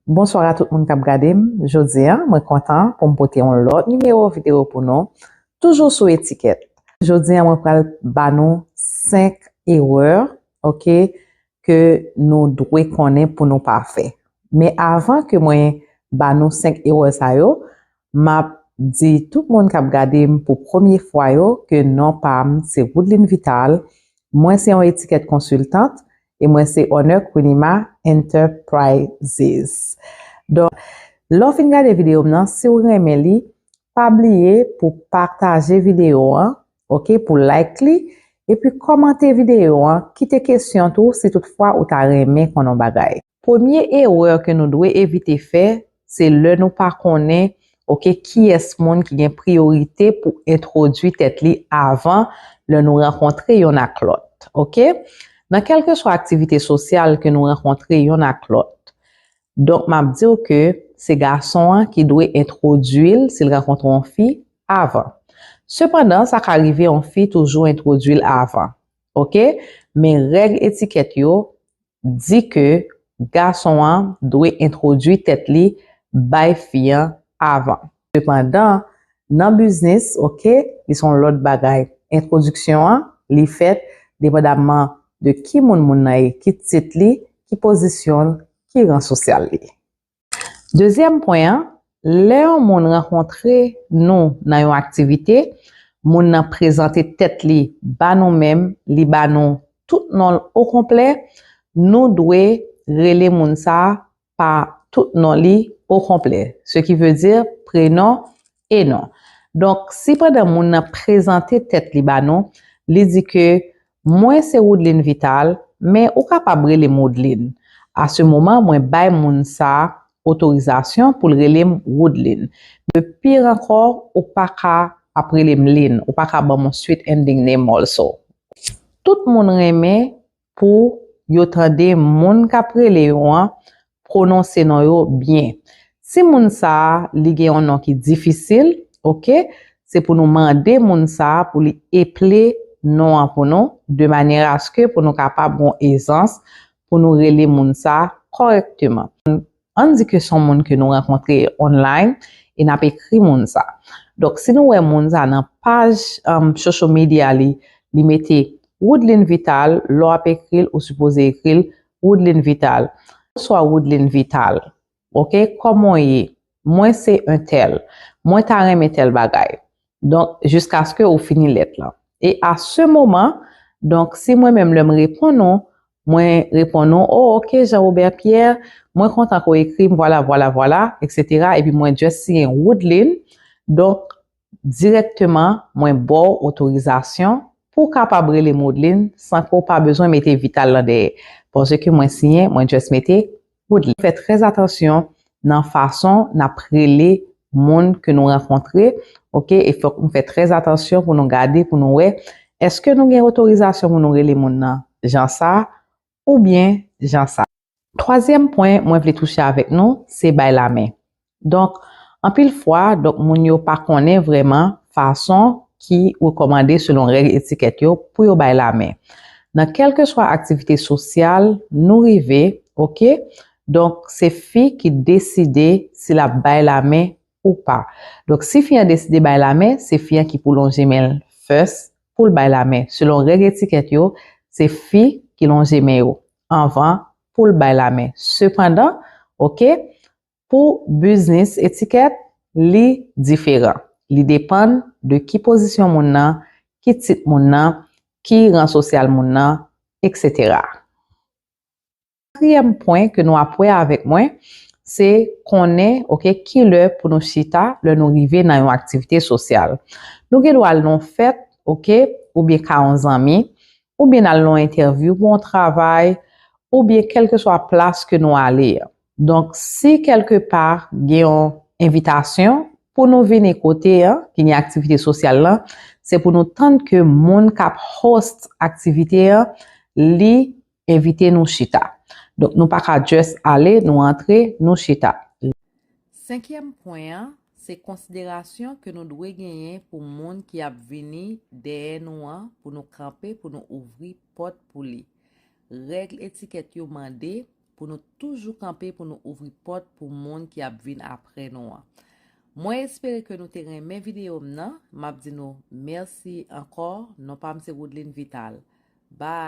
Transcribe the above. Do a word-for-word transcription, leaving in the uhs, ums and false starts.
Bonswa a tout moun k ap gade m. Jodi a, mwen kontan pou m pote yon lòt nimewo videyo pou nou, toujou sou etikèt. Jodi a, mwen pral ba nou senk erè, oke, ke nou dwe konnen pou nou pa fè. Men avan ke mwen ba nou senk erè sa yo, m ap di tout moun k ap gade m pou premye fwa yo ke non pa m se Woodline Vital. Mwen se yon etikèt konsiltant e mwen se owner Quinima Enterprises. Donk, lè w fin gade videyo m nan, si w renmen li, pa bliye pou pataje videyo an, oke, pou like li, epi kòmante videyo an, kite kesyon tou si toutfwa ou ta renmen konnen yon bagay. Premye erè ke nou dwe evite fè, se lè nou pa konnen, oke, kiyès moun ki gen priyorite pou entwodui tèt li avan lè nou rankontre yonn ak lòt, oke? Nan kèlkeswa aktivite sosyal ke nou rankontre yonn ak lòt, donk, m ap di w ke se gason an ki dwe entwodui l si l rankontre yon fi avan. Sepandan, sa ka rive yon fi toujou entwodui l avan, oke? Men règ etikèt yo di ke gason an dwe entwodui tèt li bay fi an avan. Sepandan, nan biznis, oke, li se yon lòt bagay. Entwodiksyon an, li fèt depandamman de ki moun moun nan ye, ki tit li, ki pozisyon l, ki ran sosyal li. Dezyèm pwen an, lè yon moun rankontre nou nan yon aktivite, moun nan prezante tèt li ba nou menm, li ba nou tout non l okonplè, nou dwe rele moun sa a pa tout non li okonplè, ce qui veut dire prenon e non. Donk, si pandan moun nan prezante tèt li ba nou, li di ke mwen se Woodline Vital, men ou kapab rele m Woodline. A se moman, mwen bay moun sa a otorizasyon pou l rele m Woodline. De pire ankò, ou pa ka ap rele m Line, ou pa ka ban m yon sweet ending name also. Tout moun renmen pou yo tande moun k ap rele yo an pwononse non yo byen. Si moun sa a, li gen yon non ki difisil, oke, se pou nou mande moun sa a pou li eple non an pou nou, de manyè aske pou nou kapab gen ezans pou nou rele moun sa a kòrèkteman. Ann di ke se yon moun ke nou rankontre online e n ap ekri moun sa. Donk, si nou wè moun sa nan paj, um, social media li, li mete Woodline Vital, lè w ap ekri l, ou sipoze ekri l Woodline Vital. Bonswa Woodline Vital. Oke, kòman w ye? Mwen se entèl. Mwen ta renmen tèl bagay. Donk, jiskaske ou fini lèt lan. E a se moman, donk, si mwen menm lè m reponn ou, mwen reponn ou, oh, oke, Jean Robert Pierre, mwen kontan ke w ekri m, vwala, vwala, vwala, etsetera, epi mwen just siyen Woodline. Donk, dirèkteman, mwen ba w otorizasyon pou w kapab rele m Woodline san ke w pa bezwen mete Vital lan dèyè. Paske mwen siyen, mwen just mete Woodline. Fè trè atansyon nan fason n ap rele moun ke nou rankontre, oke? E fòk nou fè trè atansyon pou nou gade, pou nou wè, èske nou gen otorizasyon pou nou rele moun nan jan sa, oubyen jan sa. Twazyèm pwen mwen vle touche avèk nou, se bay lamen. Donk, anpil fwa, donk, moun yo pa konnen vrèman fason ki rekòmande selon règ etikèt yo pou yo bay lamen. Nan kèlkeswa aktivite sosyal nou rive, oke? Donk, se fi ki deside si l ap bay lamen ou pa. Donk, si fi an deside bay lamen, se fi an ki pou lonje men l first pou l bay lamen. Selon règ etikèt yo, se fi ki lonje men yo anvan pou l bay lamen. Sepandan, oke, pou biznis etikèt, li diferan. Li depann de ki pozisyon moun nan, ki tit moun nan, ki ran sosyal moun nan, etsetera. Katriyèm pwen ke nou ap wè avèk mwen, se konnen, oke, ki lè pou nou chita lè nou rive nan yon aktivite sosyal. Nou gen dwa al nan yon fèt, oke, oubyen ka yon zanmi, oubyen n al nan yon entèvyou pou yon travay, oubyen kèlkeswa plas ke nou ale an. Donk, si kèlkepa gen yon envitasyon pou nou vini kote an, ki gen aktivite sosyal lan, se pou nou tann ke moun k ap host aktivite an, li envite nou chita. Donk, nou pa ka just ale, nou antre, nou chita. Senkyèm pwen an, se konsiderasyon ke nou dwe genyen pou moun ki ap vini dèyè nou an, pou nou kanpe, pou nou ouvri pòt pou li. Règ etikèt yo mande pou nou toujou kanpe pou nou ouvri pòt pou moun ki ap vin apre nou an. Mwen espere ke nou te renmen videyo m nan. M ap di nou mèsi ankò. Non pa m se Woodline Vital. Bye!